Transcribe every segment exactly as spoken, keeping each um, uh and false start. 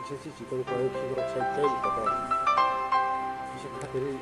Sisi chikon koi khikrok sai tei kotor. Kisa khateri.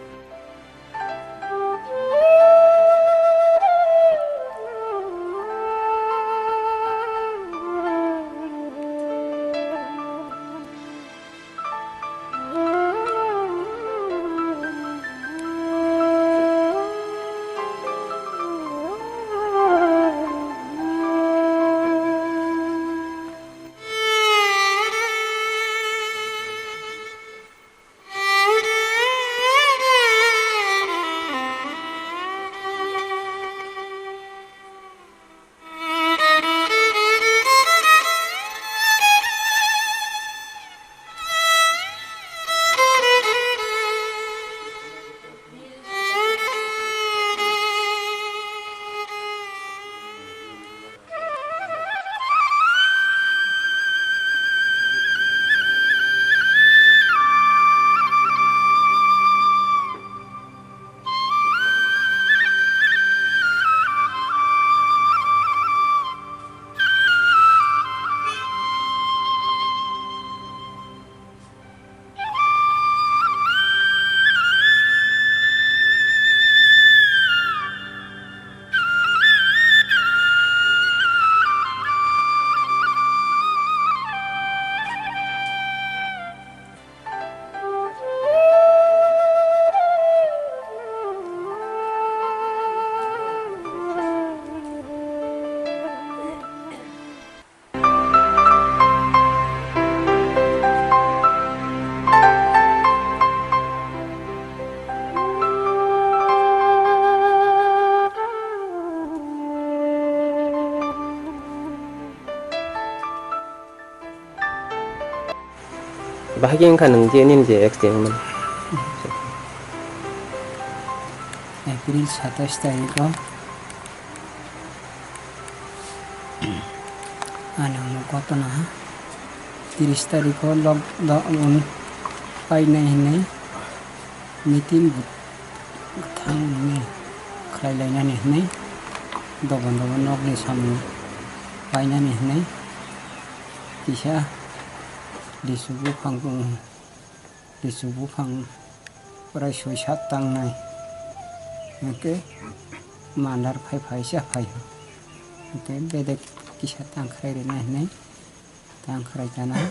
Bahai khe wngkha nwng je nini je accident wngmani? April satais tarikh o ani omo kotona, tris tarikh o lockdown painai hinwi meeting bwthang nini khlai lainani hinwi, dogan dogan nokni samung painani hinwi kisa lisu buphang tongo. Lisu buphang prai soi sat tangnai. Hwnkhe mandar phai phai sa phai. Hwnkhe bedek kisa tangkhrai rwna hinwi tangkhrai tana.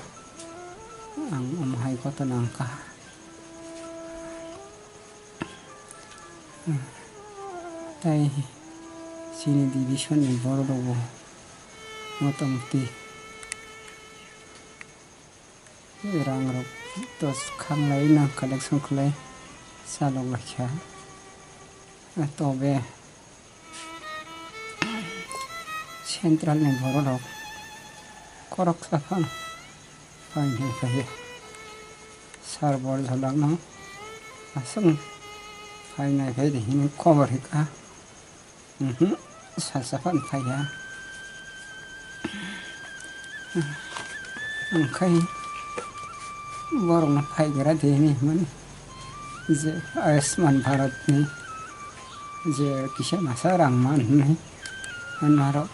Ang omo hai kotona wngkha. Tai chini division ni borok rok bo motamoti rang rok to khanglai no collection khlai chalok laikha. Tobe central ni borok rok khoroksa phano phainai phaiya. Sar bor jolak no aswk phainai phai de hini khobor hika. Mhm, salsa phano phaiya. Ang khai borokno phaigra de hinwi hwnmani je Ayushman Bharat ni je kisa masa rang man hinwi, norok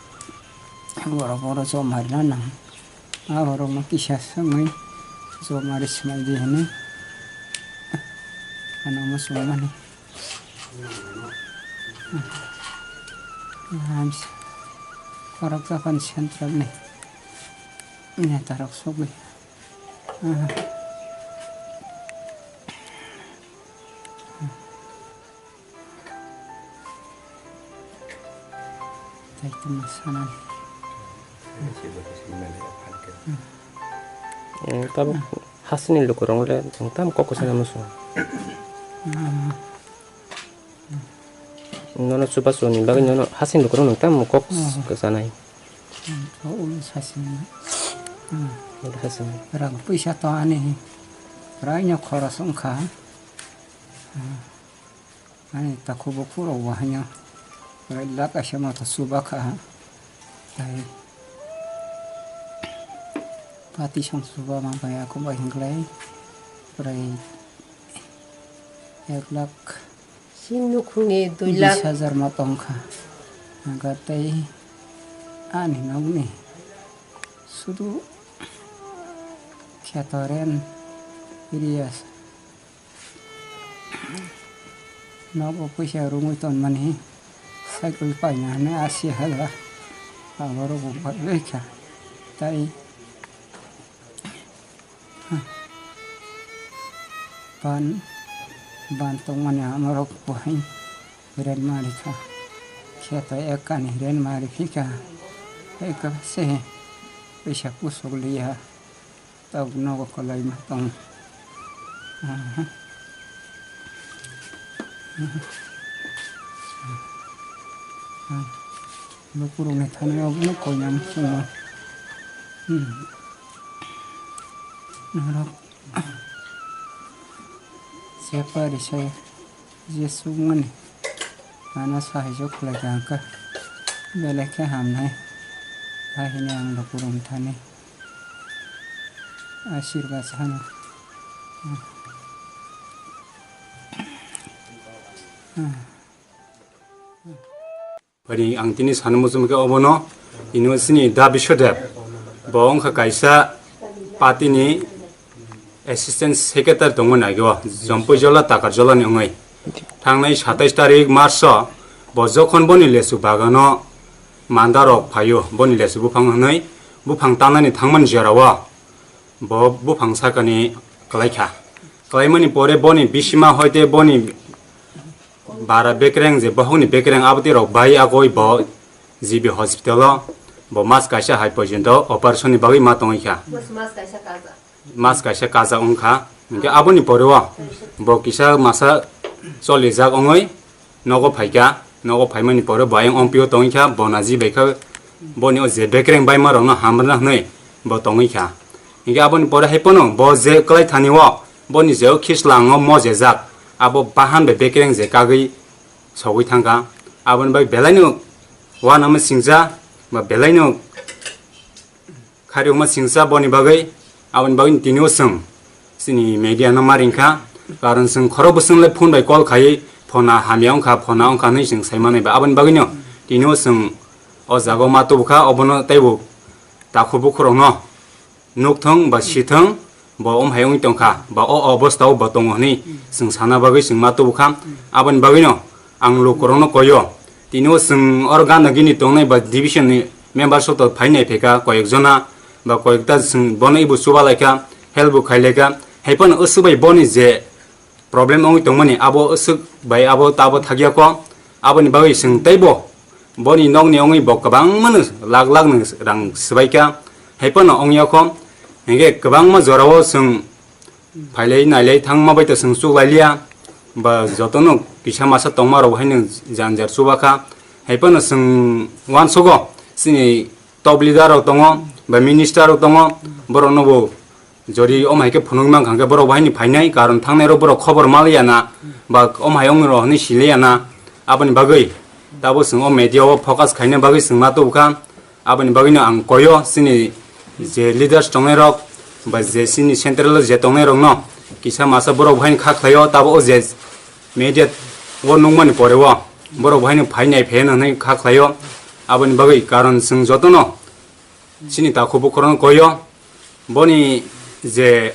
borok oro joma rwna nang, a borokno kisa swngwi joma rw swmai di hinwi ano muchungmani. Khoroksa phano central ni netarok sogwi. Tei tongma sanani. Tamo hasini lukurok le tamo kok kwchana muchung. Nono chubachu ni bagwi nono hasing lukurok nwng tamo kok kwchanai. Ulo sasing. Ulo sasing. Rang puisa to ani. Raino khoros wngkha. Ani takhuk bukhuk rok bo haino. Rai lak kaisa mata chubakha. Tai pati song chuba ma bai ako bai hwnklai. Prai ek lakh. Chini nukhungni dui lakh. Bis hajar ma tongkha. Hwnka tei ani nokni sudu Khe to rent area nogo puisa rwngwi tonmani cycle paina hwnwi asi hala aborok bo bai kha. Tai ban ban tongmani anorok bo hai rent ma rikha. Khe to ekani rent ma riphikha. Eka se puisa kusuk liya. Tabuk nogo kwlaima tong. Lukurokni thani obono koinam chwngno. Norok chepari se. Jesumani ano sahaijo khlaikha hwnkhe belai khe hamnai. Hai hwnwi ang lukurokni thani asirwad sano. Bini ang tini sana muchung khe obono, tini sini Da Biswadev, bo wngkha kaisa party ni assistant secretary tongmani age o, Jompui Jola, Takar Jola ni wngwi. Thangnai satais tarik March o bo jokhon boni lesu bagano mandarok phaio, boni lesu buphang hwnwi buphang tanani thangmani jora o bo buphang sakani kwlaikha. Kwlaimani pore boni bisima hoite boni bara bekreng je bohokni bekreng aboti rok bai agoi bo G B hospital o bo mas kaisa hai porjonto operation ni bagwi ma tongwi kha. Mas kaisa kaja. Mas kaisa kaja wngkha. Hinkhe aboni pore o bo kisa masa cholijak wngwi nogo phaikha. Nogo phaimani pore bo ayang ompio tongwi kha, bo naji bai kha, boni o je bekreng baima rokno hamrwna hwnwi bo tongwi kha. Hinkhe aboni pore hai phano bo je kwlai thani o boni je o khislang o mojejak, abo bahan bai bekreng je kagwi sogwi thangkha. Aboni bai belaino uanama singcha ba belaino khariyokma singcha boni bagwi, aboni bagwi tini o chwng chini media no ma ringkha, karon chwng khorok bwswng le phone bai call khai phone hamya wngkha, phone wngkha hwnwi chwng sai manai ba, aboni bagwi no tini o chwng o jaga o ma tubukha, obono teibo takhuk bukhuk rok no nukthwng ba sithwng, bo om hai wngwi tongkha ba o obostha o bo tongo hwnwi chwng sana bagwi chwng ma tubukha. Aboni bagwi no ang lukurokno koyo, tini o chwng oro gana gini tongnai ba division ni member soto phai nai phaikha koyek jona ba koyekta chwng bono ebo chuba laikha, help bo khai laikha, hai phano aswk bai boni je problem wngwi tongmani abo aswk bai abo tabo thakya kho, aboni bagwi chwng teibo boni nokni wngwi bo kwbangmano lakh lakh ni rang swbaikha, hai phano wngya kho, hinkhe kwbangma jorao chwng phailai nailai thangma bai to chwng chuklai liya, ba jotono kisa masa tongma rok haino janjar chuba kha. Hai phano chwng uansugo chini top leader rok tongo, ba minister rok tongo, borok no bo jodi om hai khe phunuk mang kha hwnkhe borok bo haino phainai, karon thangnai rok borok khobor ma liya na, ba om hai ong rok hinwi si liya na, aboni bagwi tabo chwng o media o focus khaina bagwi chwng ma tubukha. Aboni bagwino ang koyo chini je leaders tongnai rok ba je chini central o je tongnai rok no kisa masa borok bo haino kha khlaio, tabo o je media o nukmani pore o borok bo haino phai nai phai hwnwi kha khlaio. Aboni bagwi karon chwng jotono chini takhuk bukhuk rok no koyo, boni je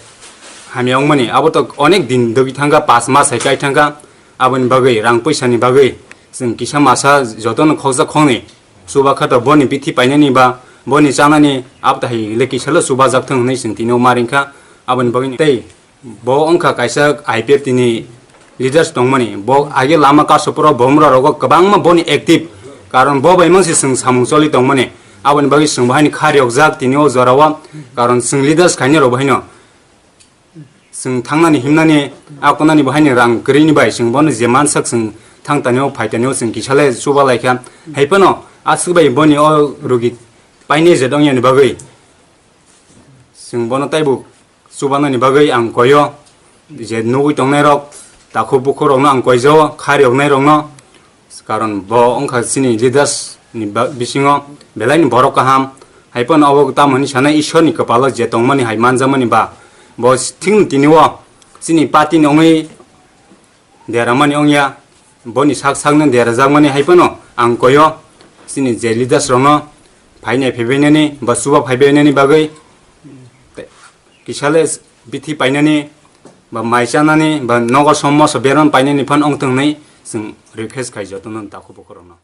hamya wngmani abo to onek din dogwi thangkha, pas mas hai kai thangkha. Aboni bagwi rang puisa ni bagwi chwng kisa masa jotono khoksa khoknwi chuba kha to boni bithi painani ba boni chanani abtahai le kisa le chuba jak thung hwnwi chwng tini o ma ringkha. Aboni bagwi tei bo wngkha kaisa I P F T ni leaders tongmani, bo age lama kasopro bomra rogo kwbangma boni active, karon bo bai mangsi chwng samung choli tongmani. Aboni bagwi chwng bo haino kha riyokjak tini o jorao, karon chwng leaders khaini rok bo haino chwng thangnani himnani akonani bo haino rang kwrwini bai chwng bono je mansak chwng thang tanio phai tanio chwng kisa le chuba laikha. Hai phano aswk bai boni o rugi paine je dongyani bagwi chwng bono taibo chubanani bagwi ang koyo, je nugwi tongnai rok takhuk bukhuk rokno ang koijao, kha riyoknai rokno. Karon bo wngkha chini leaders ni ba-, bisingo belai ni borok kaham. Hai phano obo tamo hinwi sanai Ishwar ni kwpalo je tongmani hai manjakmani ba bo thik tini o chini party ni wngwi deramani wngya, boni sak sakno derajakmani hai phano ang koyo chini je leaders rokno phainai phaibainani ba chuba phaibainani bagwi. Kisale bithi painani, ba mai chanani, ba nogo sommoso beron painani phan ongtong hinwi chwng request khai jotono takhuk bukhurokno.